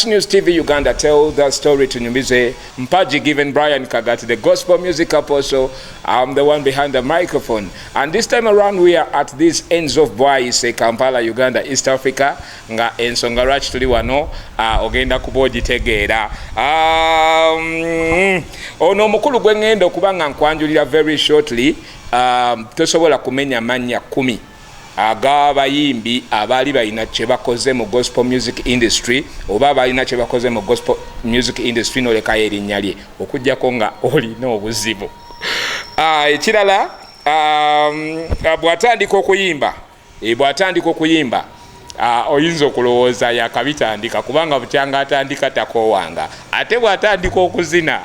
Church News TV Uganda, tell the story tunyumize. Mpaji given Brian Kagati, the gospel music apostle. I'm the one behind the microphone. And this time around we are at this ends of Bwaise, Kampala, Uganda, East Africa. Nga ensonga lwaki tuli wano, ogenda kuba ogitegeera. Ono omukulu gwe ŋŋenda okuba nga nkwanjulira very shortly, tosobola kumenya mannya 10 ag'abayimbi abaali balina kye bakoze mu gospel music industry oba abalina kye bakoze mu gospel music industry n'olekayo erinnya lye okuggyako nga olina obuzibu. Ekirala, bw'atandika okuyimba, oyinza okulowooza yakabitandika kubanga bukyanga atandika takoowanga, ate bw'atandika okuzina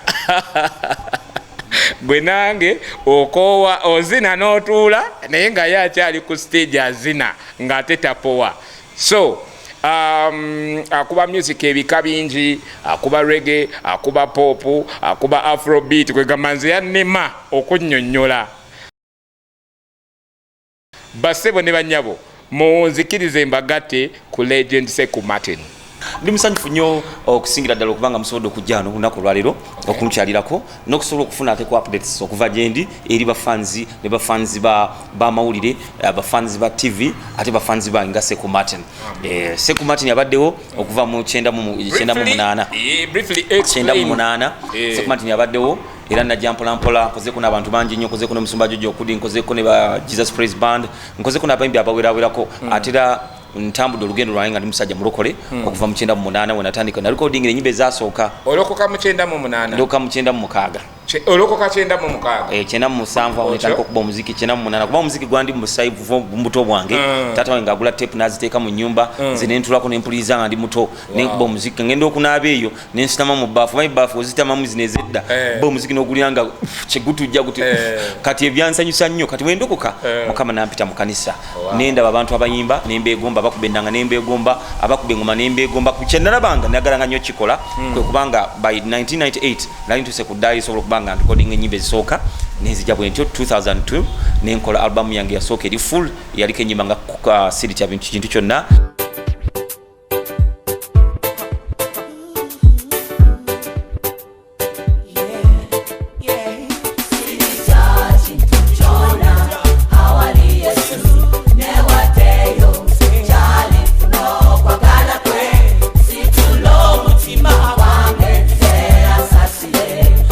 gwe nange okoowa ozina n'otuula, naye nga ye akyali ku stage azina ng'ate tapowa. So akuba music ebika bingi, akuba reggae, akuba pop, akuba afrobeat, kwegamba nze yannema okunnyonnyola. Bassebo ne bannyabo, munzikirize mbagatte ku legend Seku Martin. Ndi musanyufu nnyo okusingira ddala okubanga musobodde okujja wano olunaku olwaleero okunkyalirako n'okusobola okufuna ate ku updates okuva gyendi eri bafanzi ne bafanzi b'amawulire, bafanzi ba TV ate bafanzi bange nga Seku Martin. Seku Martin abaddewo okuva mu 98. Briefly explain. 98. Seku Martin abaddewo era najja mpola mpola, nkozeeko n'abantu bangi nnyo, nkozeeko n'omusumba Jojo Okudi, nkozeeko ne ba Jesus Praise Band, nkozeeko n'abayimbi abawerawerako. Ate era ntambudde olugendo lwange nga ndi musajja mulokole okuva mu 98 we natandika na recording ennyimba ezasooka. Olokoka mu 98? Ndokoka mu 96. Olokoka 96? 97 awo netandika okuba omuziki, 98, kuba omuziki gwandi mu musayi mu buto bwange. Taata wange ng'agula tape n'aziteeka mu nnyumba, nze ne ntulako ne mpuliriza nga ndi muto, ne nkuba omuziki. Ngenda okunaaba eyo ne nsitama mu bbaafu, omanyi ebbaafu ozitamamu zino ez'edda, ba omuziki n'ogulira nga kyegutujja guti. Kati ebyansanyusa nnyo, kati bwe ndokoka, Mukama n'ampita mu kanisa. Ne ndaba abantu abayimba ne mbeegomba, abakuba ennanga ne mbeegomba, abakuba engoma ne mbeegomba. Kye nalabanga nayagalanga nnyo kikola kwe kubanga by 1998 nali ntuuse ku ddaala esobola okuba nga recording ennyimba ezisooka, nenzija bwe ntyo 2002 nenkola album yange yasooka eri full, yaliko ennyimba nga Siritya bintu kintu kyonna.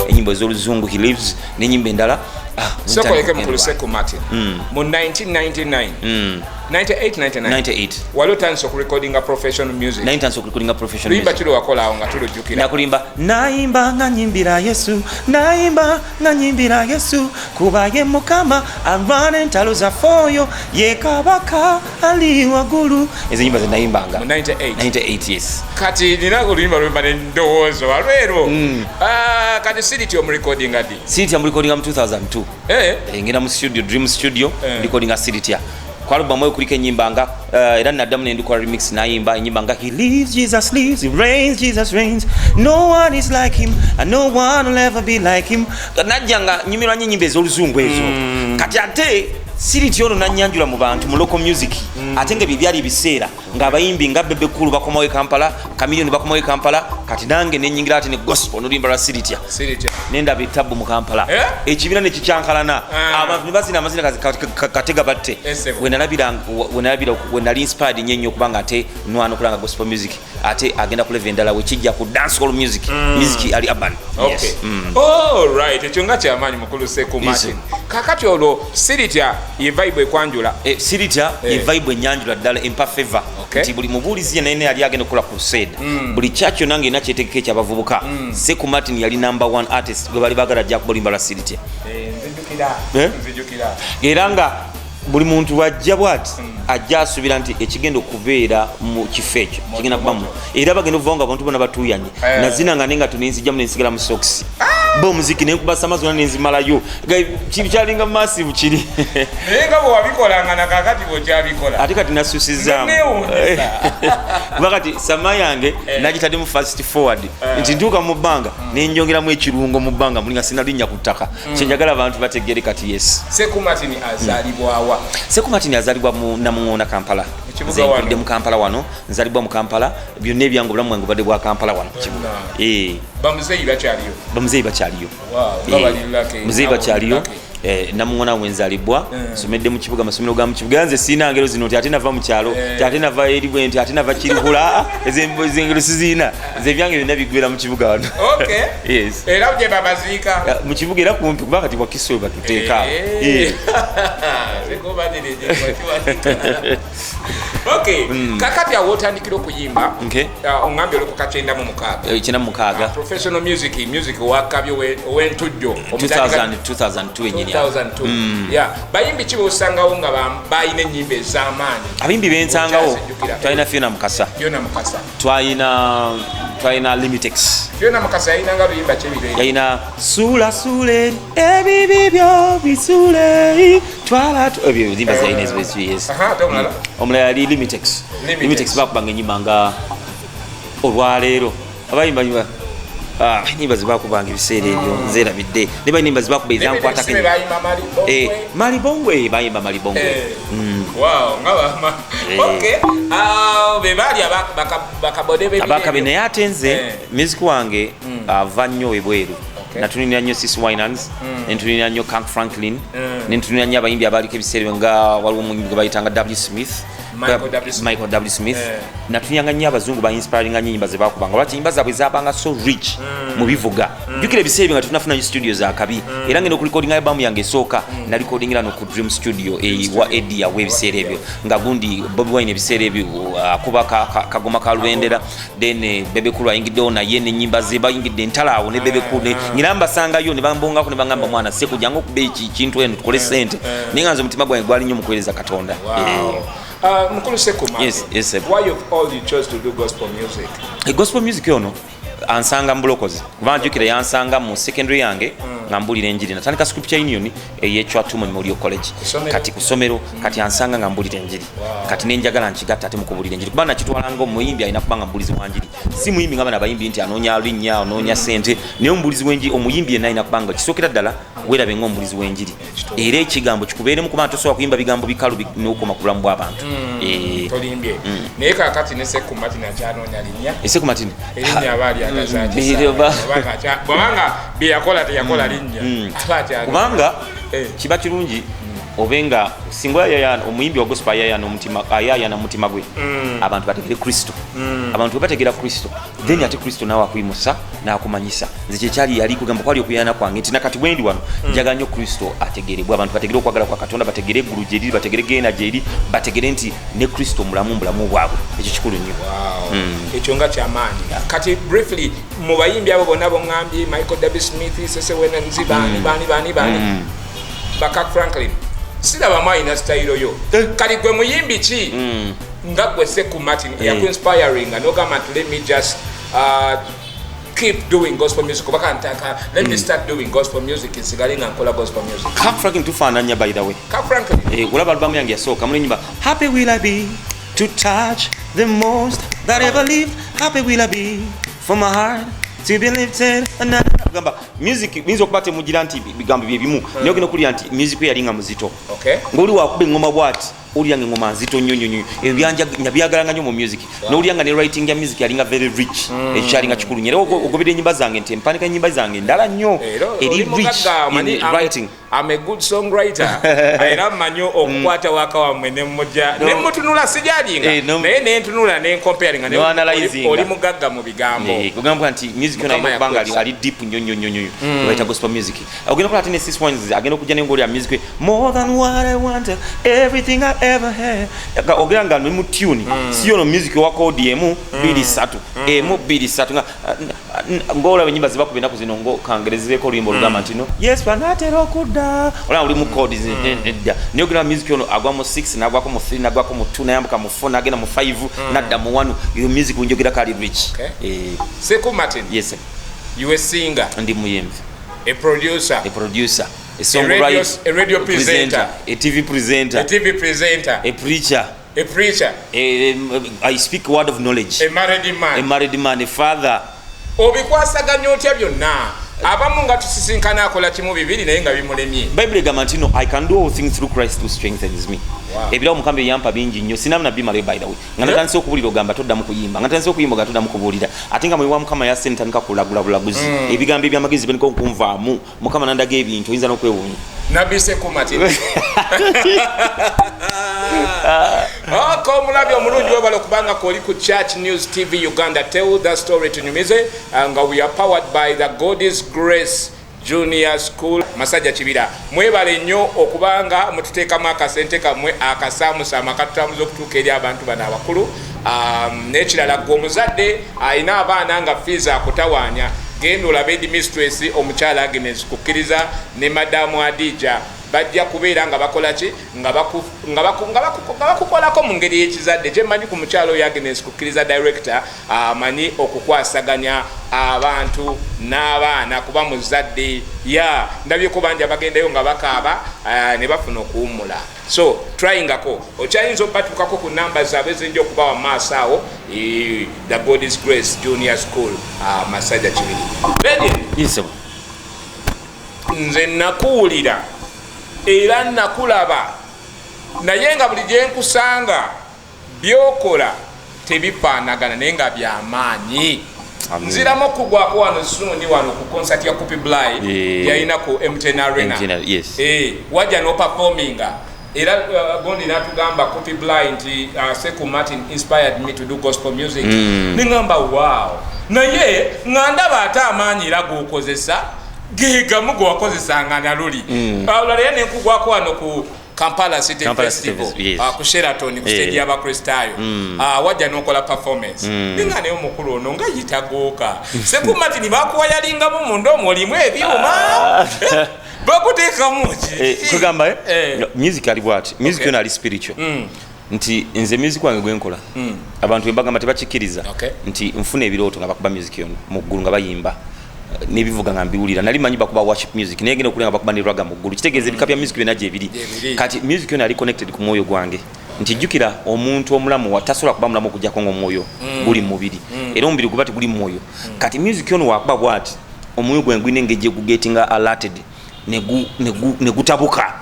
Enyimba ez'oluzungu, He Lives n'enyimba endala. Sokoleke mukulu Seku Martin, mu 1999, 98, 99, 98, wali otandise okurecordinga professional music? Nali ntandise okurecordinga professional Luyimba music. Kiri wakolaawo nga tulujjukira? Nakulimba, nayimba nga nyimbira Yesu, nayimba nga nyimbira Yesu, kuba ye Mukama alwana entalo zaffe, oyo ye Kabaka ali waggulu. Ezo nyimba zenayimbanga. Mu 98? 98, yes. Kati nina oluyimba lwemba nendowooza walwero. Ah, kati Siritya omurecordinga ddi? Siritya murecordinga mu 2002. Ngenda mu studio, Dream Studio, recordinga Siritya. Ku album eyo kuliko enyimba nga era naddamu nendikola remix, nayimba enyimba nga He Lives, Jesus Lives, He Reigns, Jesus Reigns, no one is like him and no one will ever be like him. Najja nga nyumirwa nnyo enyimba ez'oluzungu ezo. Kati ate Siritya ono nanyanjula mu bantu mu local music, ate nga ebyo byali ebiseera ng'abayimbi nga Bebe Cool bakomawo e Kampala, Chameleone bakomawo e Kampala. Kati nange nenyingira ate ne gospel n'oluyimba lwa Siritya. Siritya. Nendaba etabbu mu Kampala, ekibiina nekikyankalana, abantu ne bazina amazina katega batte. Esebo. Wenalabira wenali inspired nnyo ennyo okubanga ate nwana okulanga gospel music ate agenda ku level endala wekijja ku dancehall music, music ali urban. Yes. Alright, ekyo nga kyamaanyi mukulu Seku Martin. Kakati olwo Siritya ye vibe ekwanjula? Siritya ye vibe enyanjula ddala, empa favor nti buli mubuulizi yenna yenna yali agenda okukola crusade, buli church yonna ng'erina kyetegeka ekyabavubuka, Seku Martin yali number one artist gwe bali baagala ajja kuba oluyimba lwa Siritya. Nzijukira. Eh? Nzijukira. Era nga buli muntu wajja bwati ajja asuubira nti ekigenda okubeera mu kifo ekyo kigenda kuba mu era bagenda okuvawo nga abantu bona batuuyanye. Nazina nga nengato nenzijjamu nensigala mu sokisi, ba omuziki nenkuba sama zonna nenzimalayo. Kyalinga massive kiri. Naye nga bwe wabikolanga nakakati bweokyabikola. Ate kati nasusizaamu. Neewuunyisa. Kuba kati sama yange nagitaddemu fast forward nti ntuuka mu bbanga nenjongeramu ekirungo mu bbanga muli nga sinalinnya ku ttaka. Kyenjagala abantu bategere kati, yes. Seku Martin azaalibwawa? Seku Martin azaalibwa mu Namuŋoona, Kampala. Kibuga Nze wano. Nkulidde mu Kampala wano, nzalibwa mu Kampala. Byonna ebyange, obulamu bwange bubadde bwa Kampala wano ku kibuga. Bamuzeeyi bakyaliyo? Bamuzeeyi bakyaliyo. Wow, nga bali lucky. Muzeeyi Abo bakyaliyo. lucky. Namuŋona wenzalibwa, nsomedde mu kibuga, amasomero ga mu kibuga. Nze siina ngero zino nti ate nava mu kyalo, nti ate nava eri bwe nti ate nava Kirihula. Ezengero siziina nze, ebyange byonna biggwera mu kibuga wano. Yes. Era gye babaziika? Mu kibuga era kumpi, kuba kati Wakiso we batuteeka. Okay, kakati awo otandikira okuyimba. Oŋambye olokoka 96? 96. Professional music, music owakabyo ow'entujjo. 2000, 2002 enyini awo. 2002, yeah. Bayimbi ki bosangawo nga balina ennyimba ez'amaanyi? Abayimbi bensangawo, Okyazijjukira? twalina Fiona Mukasa. Fiona Mukasa. Twalina Limitex. Fiona Mukasa yalinanga luyimba kyebiro? Yalina "Sula sule ebibi byo bisule twala" ebyo enyimba zalina ezo, yes. Aha, ate omulala? Omulala yali Limitex. Limitex. Limitex bakubanga enyimba nga "Olwaleero". Abayimba nyimba, enyimba zebakubanga ebiseera ebyo nzerabidde, ne balina enyimba zebakuba ezankwatako. Limitex be bayimba "Malibongwe"? "Malibongwe", bayimba "Malibongwe". Wow, nga okay. Ah, be baali bakabode b'ebiro Abakabe. ebyo. Naye ate nze music wange ava nnyo ebweru. Natunulira nnyo CeCe Winans, nentunulira nnyo Kirk Franklin, nentunulira nnyo abayimbi abaliko ebiseera ebyo, nga waliwo omuyimbi gwe bayitanga W Smith. Michael W. Smith. Michael W Smith. Natunuliranga nnyo abazungu, bainspiringa nnyo enyimba zebakubanga. Lwaki? Enyimba zaabwe zabanga so rich mu bivuga. Jjukira ebiseera ebyo nga tetunafuna studio zakabi, era ngenda okurecordinga album yange esooka, narecordingira no ku Dream Studio wa Eddie yawe ebiseera ebyo, nga gundi Bobi Wine ebiseera ebyo akuba kagoma ka Lubendera, then Bebe Cool ayingiddewo naye nenyimba ze, bayingidde entalo awo ne Bebe Cool. Ngina mbasangayo ne bambongako ne bangamba, "Mwana Seku, jangu okuba eki kintu eno tukole sente." Naye nga nze omutima gwange gwali nnyo mu kuweereza Katonda. Wow. Mukulu Seku Martin, Yes, sir. why of all you chose to do gospel music? Gospel music ono ansanga mu bulokozi, kuba njukira yansanga mu secondary yange nga mbulira enjiri. Natandika Scripture Union ey'Ekyatumo Memorial College. Ssomero. Kati ku ssomero, kati ansanga nga mbulira enjiri. Kati nenjagala nkigatta ate mu kubulira enjiri, kuba nakitwalanga omuyimbi alina kuba nga mubulizi wa njiri, si muyimbi nga bano abayimbi nti anoonya linnya, anoonya sente, naye omubulizi w'enjiri, omuyimbi yenna alina kuba nga kisookera ddala weerabe nga omubulizi w'enjiri, era ekigambo kikubeeremu, kuba tosobola kuyimba bigambo bikalu n'okoma ku bulamu bw'abantu. Tolimbye. Naye kaakati ne Seku Martin akyanoonya linnya. Eseku Martin? Erinnya aba alyagaza. Bwabanga bye yakola teyakola linnya, aba akyagala. Kubanga kiba kirungi obe nga singa ayayana, omuyimbi wa gospel ayayana omutima, ayayana mutima gwe abantu bategere Kristo. Abantu bwe bategera Kristo, then ate Kristo nawe akuyimusa n'akumanyisa. Nze kyekyali yali kugamba kwali okuyana kwange nti nakati bwendi wano, njagala nnyo Kristo ategerebwe, abantu bategere okwagala kwa Katonda, bategere eggulu gyeriri, bategere geena gyeri, bategere nti ne Kristo mulamu mu bulamu bwabwe. Ekyo kikulu nnyo. Wow. Ekyo nga kyamaanyi. Kati briefly, mu bayimbi abo bonna boŋŋambye, Michael W Smith, CeCe Winans, bani bani bani bani, ba Kirk Franklin, sirabamu alina sitayiro yo. Kati gwe muyimbi ki nga gwe Seku Martin yakuinspiringa nogamba nti let me just keep doing gospel music, oba kantaka let me start doing gospel music, nsigale nga nkola gospel music? Kirk Franklin tufaananya, by the way. Kirk Franklin? Olaba albamu yange yasooka, muli enyimba "Happy Will I Be to Touch the Most That Ever Lived, Happy Will I Be for My Heart to Be Lifted." Gamba music biyinza okuba temugira nti bigambo bye bimu, naye ogenda okuwulira nti music we yali nga muzito, ng'oli wakuba eŋŋoma bwati, owulira nga eŋŋoma nzito nnyo nnyo nnyo. Ebyo nabyagalanga nnyo mu music, nowulira nga ne writing ya music yalinga very rich. Ekyo kyalinga kikulu nnyo, era ogobera ennyimba zange nti empanika ennyimba zange ndala nnyo, Era eri oli rich mugagga, omanyi, in writing. I'm a good songwriter, era mmanyi okukwata waka wammwe nemujja nemutunula, sijalinga, naye nentunula nencomparinga. No analyzing. Oli mugagga mu bigambo. Kugamba nti music yona Mukama alina okuba nga yakwesa. ali deep nnyo nnyo nnyo nnyo, bayita gospel music. Ogenda kola ate ne CeCe Winans agenda okujja nengoli ya music we, "More Than What I Want, Everything I Ever Had". Ogera nga ne mu tune, si yono music wa chord emu bbiri ssatu, emu bbiri ssatu, nga ng'olaba ennyimba zebakuba ennaku zino, ngo kangerezeko oluyimba olugamba nti no Yesu anaatera okudda, olaba oli mu chord nedda. Naye ogenda music ono agwa mu 6, nagwako mu 3, nagwako mu 2, nayambuka mu 4, nagenda mu 5, nadda mu 1. Eyo music wenjogerako ali rich. Seku Martin, Yes. you a singer, Ndi muyimbi, a producer, a producer, a songwriter, a radio presenter, a TV presenter, a TV presenter, a preacher, a preacher, I speak word of knowledge, a married man, a married man, a father. Obikwasaganya otya byonna? Abamu nga tusisinkana akola kimu bibiri naye nga bimulemye. Bible egamba nti no, I can do all things through Christ who strengthens me. Ebirabo Mukama yampa bingi nnyo, sinamu nabimalayo, by the way. Nga natandise okubuulira, ogamba toddamu kuyimba, nga natandise okuyimba, ogamba toddamu kubuulira, ate nga mwoyo wa Mukama yasse ntandika kulagula bulaguzi, ebigambo ebyamagezi benika okunvaamu. Mukama nandaga ebintu, oyinza n'okwewuunya. Nabbi Seku Martin aka omulabi omulungi, webala okubanga koli ku Church News TV Uganda, Tell the Story, tunyumize, nga we are powered by the God's Grace Junior School, Masajja Kibira. Mwebale nnyo okubanga mututeekamu akasente kammwe akasaamusaama akatutambuza okutuuka eri abantu bano abakulu. N'ekirala, gwe omuzadde alina abaana nga fees akutawaanya, genda olabe headmistress omukyala Agnes Kukkiriza ne Madamu Adija, bajja kubeera nga bakola ki, nga bakukolako mu ngeri y'ekizadde. Kyemmanyi ku mukyalo oyo Agnes Kukkiriza, director, amanyi okukwasaganya abantu n'abaana kuba muzadde. Ya ndabyeko bangi abagendayo nga bakaaba, ne bafuna okuwummula. So tryingako, okyayinza obatuukako ku namba zaabwe zinja okubawa maaso awo. The God's Grace Junior School, Masajja Kibiri. Legend, Yisebo. Nze nakuwulira era nakulaba, naye nga buli gyenkusanga byokola tebifaanagana, naye nga byamaanyi. Amen. Nziramu okugwako wano sundi wano ku concert ya Coopy Bly yalina ku MTN Arena. MTN, yes. Wajja noperforminga era gondi natugamba Coopy Bly nti Seku Martin inspired me to do gospel music. Neŋamba wow, naye nga ndaba ate amaanyi era gokozesa gegamu gewakozesanga naluli. Olala era nenkugwako wano ku Kampala City Kampala City Festival, yes. ku Sheraton, ku stage y'Abakristaayo. Wajja n'okola performance, ninga naye omukulu ono nga yitagooka. Seku Martin bakuwa yalingamu munda omwo olimu ebyuma bakuteekamu ki? Kugamba music ali bwati, music yona ali spiritual, nti nze music wange gwenkola, abantu embagamba tebakikkiriza nti nfuna ebirooto nga bakuba music yono mu ggulu, nga bayimba n'ebivuga nga mbiwulira. Nali manyi bakuba worship music, naye genda okulira nga bakuba ne ragga mu ggulu. Kitegeeza ebika bya music byonna gyebiri. Gyebiri. Kati music yono ali connected ku mwoyo gwange, nti jjukira omuntu omulamu tasobola kuba mulamu okujjako ng'omwoyo guli mu mubiri, era omubiri guba teguli mu mwoyo. Kati music yono wakuba bwati, omwoyo gwange gulina engeri gyegugetinga alerted, ne gutabuka,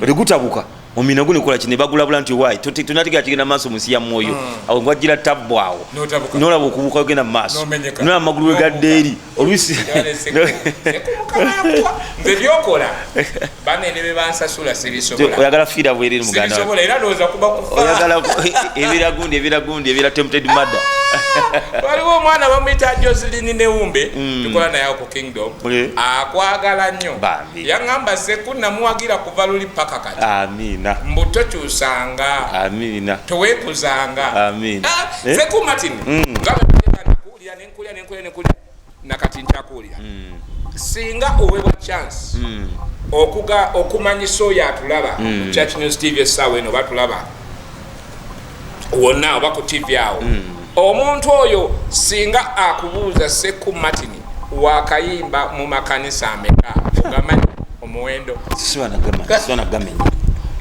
tegutabuka omubiri nagwo nekola ki, ne bagulabula nti wai tonategera kigenda maaso mu nsi ya mwoyo. Awo ngwajjira tabbu awo. N'otabuka. Nolaba okubuuka ogenda mu maaso. N'omenyeka. Nolaba amagulu we gadda eri oluusi. Nze byokola banene be bansasula sibisobola. Oyagala fiira bwerere, muganda wange. Sibisobola, era ndowooza kuba kufa. Oyagala ebira gundi, ebira gundi, ebira tempted murder. Waliwo omwana bamuyita Joselin Newumbe, tukola naye awo ku Kingdom, akwagala nnyo. Bambi. Yaŋŋamba Seku namuwagira kuva luli paka kati. Amiina. Mbu tokyusanga. Amiina. Toweekuzanga. Amiina. Ah, Eh? Seku Martin, nga bwe nakuwulira nenkulya nenkulya nenkulya, nakati nkyakuwulira. Singa owebwa chance okuga okumanyisa oyo atulaba ku Church News TV essaawa eno, batulaba wonna oba ku TV awo, omuntu oyo singa akubuuza Seku Martin wakayimba mu makanisa ameka, ogamanyi omuwendo? Sibanagamenya.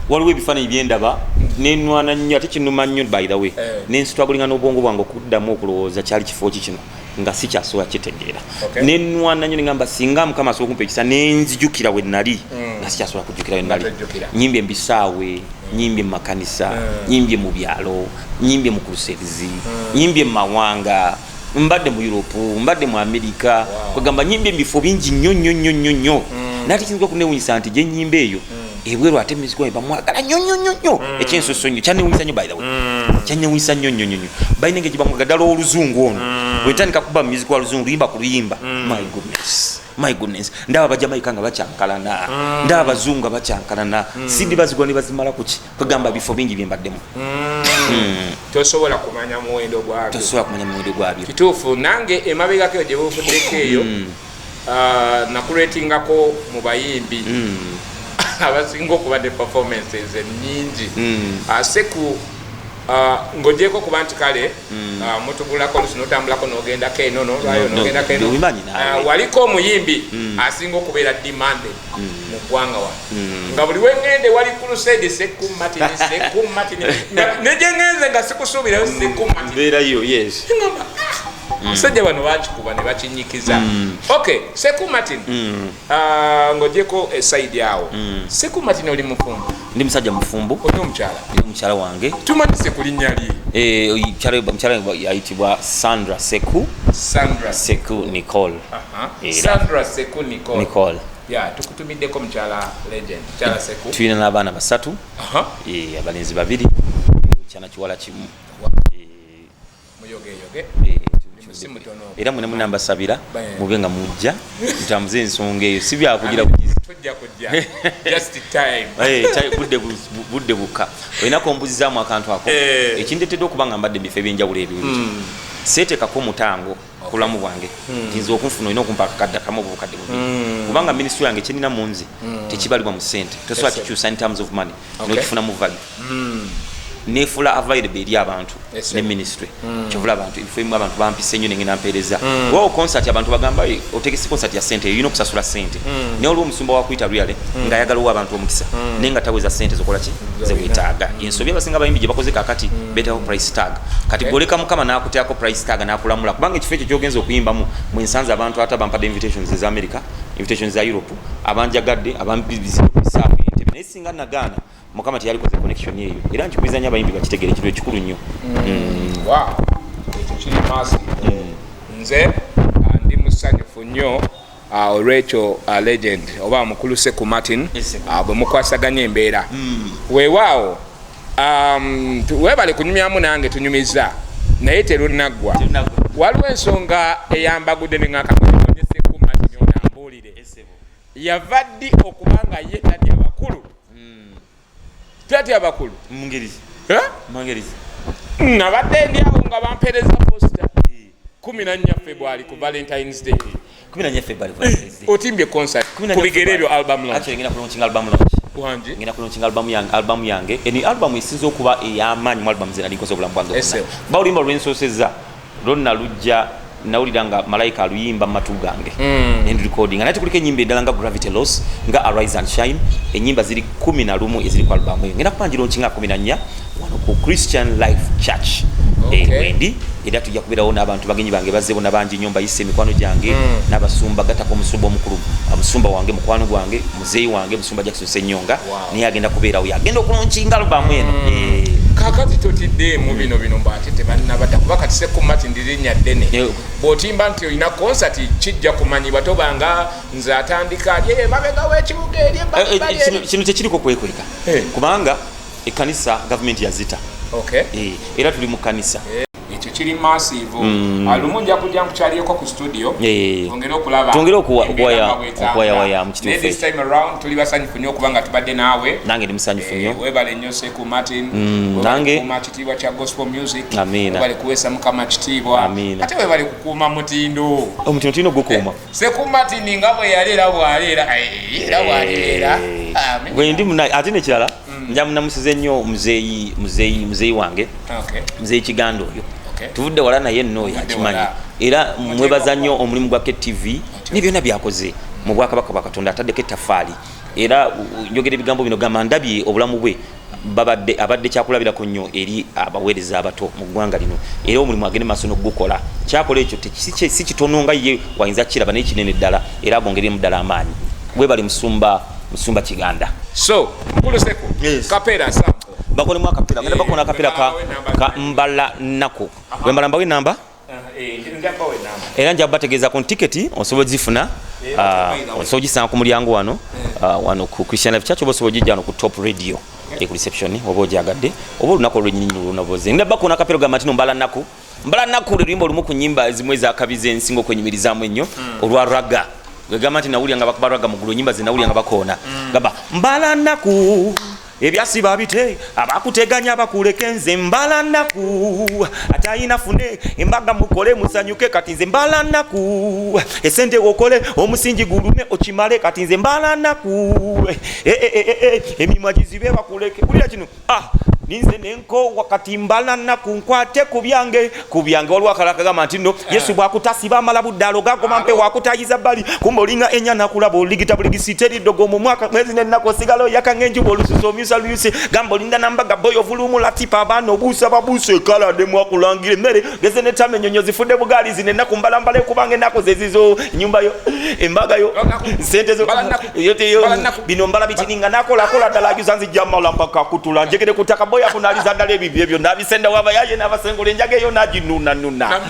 Waliwo ebifaananyi byendaba nenwana nnyo, ate kinuma nnyo, by the way. Nensitwagulinga n'obwongo bwange okuddamu okulowooza kyali kifo ki kino, nga sikyasobola kitegeera. Nenwana nnyo, nengamba singa Mukama asobola okumpa ekisa nenzijukira we nali, nga sikyasobola kujjukira we nali. Tojjukira. Nyimbye mu bisaawe, nyimbye mu makanisa, nyimbye mu byalo, nyimbye mu crusades, nyimbye mu mawanga, mbadde mu Europe, mbadde mu America. Kwegamba nyimbye mu bifo bingi nnyo nnyo nnyo nnyo nnyo, naye ate kiyinza okunewunyisa nti gye nnyimba eyo ebweru ate music wange bamwagala nnyo nnyo nnyo nnyo ekyensoso nnyo. Kyanewunyisa nnyo, by the way, kyanewunyisa nnyo nnyo nnyo nnyo. Balina engeri gye bamwagala ddala oluzungu ono. Bwe ntandika kuba music wa luzungu, luyimba ku luyimba, my goodness, my goodness, ndaba Abajamaika nga bakyankalana, ndaba abazungu nga bakyankalana, sidi bazigwa ne bazimala kuki. Kwegamba bifo bingi byembaddemu. Tosobola kumanya muwendo gwabyo. Tosobola kumanya muwendo gwabyo. Kituufu, nange emabegako eyo gye buvuddeko eyo, nakuretingako mu bayimbi abasinga okuba ne performances ennyingi. Seku, ng'ogyeko kuba nti kale mutugulako olusi n'otambulako n'ogendako eno nolwayo No, no, n'ogendako eno. Obimanyi naawe. Waliko omuyimbi asinga okubeera demanded mu ggwanga wano, nga buli wengende wali crusade, Seku Martin, Seku Martin, ne gye ngenze nga sikusuubirayo Seku Martin. Mbeerayo, yes. Ngamba, "Ah, Abasajja bano bakikuba ne bakinyikiza. Okay, Seku Martin, ng'ogyeko e side awo, Seku Martin, oli mufumbo? Ndi musajja mufumbo. Oli omukyala? Ndi omukyala wange. Tumanyise ku linnya lye. Omukyala wange ayitibwa Sandra Seku. Sandra. Seku Nicole. Sandra Seku Nicole. Nicole. Ya, tukutumiddeko mukyala legend, mukyala Seku. Tulina n'abaana basatu. Abalenzi babiri, kyana kiwala kimu. Muyogeyoge. Si mutono. Era mwena mwena mbasabira mube nga mujja mutambuze ensonga eyo, si byakugira bugizi. Tujja kujja, just time. Budde bukka. Olina kombuzizaamu akantu ako. Ekindetedde okuba nga mbadde mu bifo ebyenjawulo ebyo, seetekako mutango ku bulamu bwange nti nze okunfuna olina okumpa akakadde akamu oba obukadde bubiri, kubanga ministry yange kyenina mu nze tekibalibwa mu ssente, tosobola kikyusa in terms of money. Nokifunamu value, nefuula available eri abantu ne ministry. Kyovula abantu ebifo ebimu abantu bampise nnyo nengenda mpeereza. Wawo concert abantu bagamba, "Eh, otegese concert ya sente, olina okusasula sente." Naye olwo omusumba wakuyita really ng'ayagala owa abantu omukisa, naye nga taweza sente zokola ki zewetaaga. Ensobi abasinga abayimbi gye bakoze kakati, beetawo price tag. Kati gwoleka Mukama n'akuteekako price tag n'akulamula, kubanga ekifo ekyo kyogenza okuyimbamu mwensanze abantu ate abampadde invitations eza America, invitations za Europe, abanjagadde abambizire ku bisaawe Entebe. Naye singa nagaana, Mukama teyalikoze connection eyo. Era nkikubiriza nnyo abayimbi bakitegere, ekintu ekikulu nnyo. Wow, ekyo kiri maasi. Nze ndi musanyufu nnyo olwekyo, legend oba mukulu Seku Martin. Yes, sir. Bwe mukwasaganya embeera, weewaawo, weebale kunyumyamu nange. Tunyumiza naye terunnaggwa. Waliwo ensonga eyambagudde neŋakamunye Seku Martin ono ambuulire, yava ddi okuba nga ye tatya bakulu? Tatya bakulu? Mungeri? Eh? Mungeri? Nabadde ndi awo nga bampeereza poster, 14 February ku Valentines Day. 14 February, Valentine's Day. Otimbye concert ku bigere ebyo, album launch. Actually, ngenda ku launching album launch. Wangi? Ngenda ku launching album yange. Eni album esinza okuba ey'amaanyi mu album ze nali nkoze obulamu bwange Ese. bwonna. Ba oluyimba lwensoosezza lwonna lujja nawulira nga malayika aluyimba mu matu gange nendirecordinga. Naye tukuliko enyimba endala nga Gravity Loss, nga Arise and Shine. Enyimba ziri 11 eziri ku album eyo. Ngenda kuba ngilaunchinga 14 wano ku Christian Life Church. Wendi era tujja kubeerawo n'abantu, bagenyi bange bazze bonna bangi nnyo, mbayise emikwano gyange n'abasumba, gatako omusumba omukulu, omusumba wange, mukwano gwange, muzeeyi wange, musumba Jackson Senyonga. Naye agenda kubeerawo, yagenda okulaunchinga album eno. Kakati totiddeemu bino mbu ate tebannabata, kuba kati Seku Martin linnya ddene. Bw'otimba nti olina concert, kijja kumanyibwa, tobanga nze atandika ali emabega w'ekibuga eri ebbali eri. Kino tekiriko kwekweka kubanga ekkanisa gavumenti yazita. Era tuli mu kkanisa. Ekyo kiri massive. Lumu nja kujja nkukyaliyeko ku studio, twongere okulaba Twongere embeera nga bwetambula. Okuwayawaya mu kituufu Naye this ekyo. time around tuli basanyufu nnyo okuba nga tubadde naawe. Nange ndi musanyufu nnyo. Webale nnyo, Seku Martin. Webale Nange. kukuuma kitiibwa kya gospel music. Amiina. Webale kuweesa Mukama kitiibwa. Amiina. Ate webale kukuuma mutindo. Omutindo tulina ogukuuma. Seku Martin nga bwe yali era bw'ali era, era bw'alibeera. Amiina. Bwendi muna ate nekirala, njamunamusize nnyo muzeeyi wange, muzeeyi Kiganda oyo. Tuvudde wala naye nno oyo Muvudde akimanyi. wala. Era mwebaza nnyo omulimu gwa KTV ne byonna byakoze mu bwakabaka bwa Katonda, ataddeko ettafaali. Era njogera ebigambo bino gamba ndabye obulamu bwe babadde abadde kyakulabirako nnyo eri abaweereza abato mu ggwanga lino. Era omulimu agende maaso n'okugukola, kyakola ekyo si kitono nga ye wayinza kukiraba, naye kinene ddala, era agwongeremu ddala amaanyi. Webali musumba Kiganda. So mukulu Seku, Yes. kapeera sample. Bakolemu akapera, ngenda bakona akapera Mbawe enamba. ka mbala nnaku wembala mbawe enamba. Nja bawe enamba. Era nja bategeeza ku tiketi osobola ozifuna, osobola ogisanga ku mulyango wano, wano ku Christian Life Church, oba osobola ogijja wano ku Top Radio, ku reception oba ojagadde, oba olunaku olwenyininyini olunaboze. Ngenda bakona akapera gamba nti no mbala nnaku, mbala nnaku lwe luyimba olumu ku nyimba ezimu ezakabiza ensinga okwenyumirizaamu ennyo, olwa ragga gwegamba nti nawulira nga bakuba ragga mu ggulu, enyimba ze nawulira nga bakoona gamba mbala nnaku, ebyasiba bite abakuteganya bakuleke, nze mbala nnaku, atayina fune embaga mukole musanyuke, kati nze mbala nnaku, esente okole omusingi gulume okimale, kati nze mbala nnaku, emimwa gizibe bakuleke. Wulira kino, ah, Ninze nenkowa kati mbala nnaku nkwate ku byange, ku byange. Waliwo akalala kagamba nti nno Yesu bwakutasiba amala budde aloga agoma mpe wakutayiza bbali kumba olinga enyana kulaba oligita buligisi teriddogo mu mwaka mwezi n'ennaku osigala oyaka ng'enjuba olususu omyusa luyusi gamba olinda nambaga boy ovulumu latipa abaana obuusa babuusa ekala ne mwakulangira emmere geze netama enyonyo zifudde bugaali zino ennaku mbalambala ekubanga ennaku zezizo enyumba yo embaga yo sente zo bino mbala bitininga nakolakola ddala ajuza nzijja mala mpaka kutula njegere ku ttaka boya kunaliza ddala ebibyo ebyo nabisenda wabayaye nabasengula enjaga eyo naginunanuna.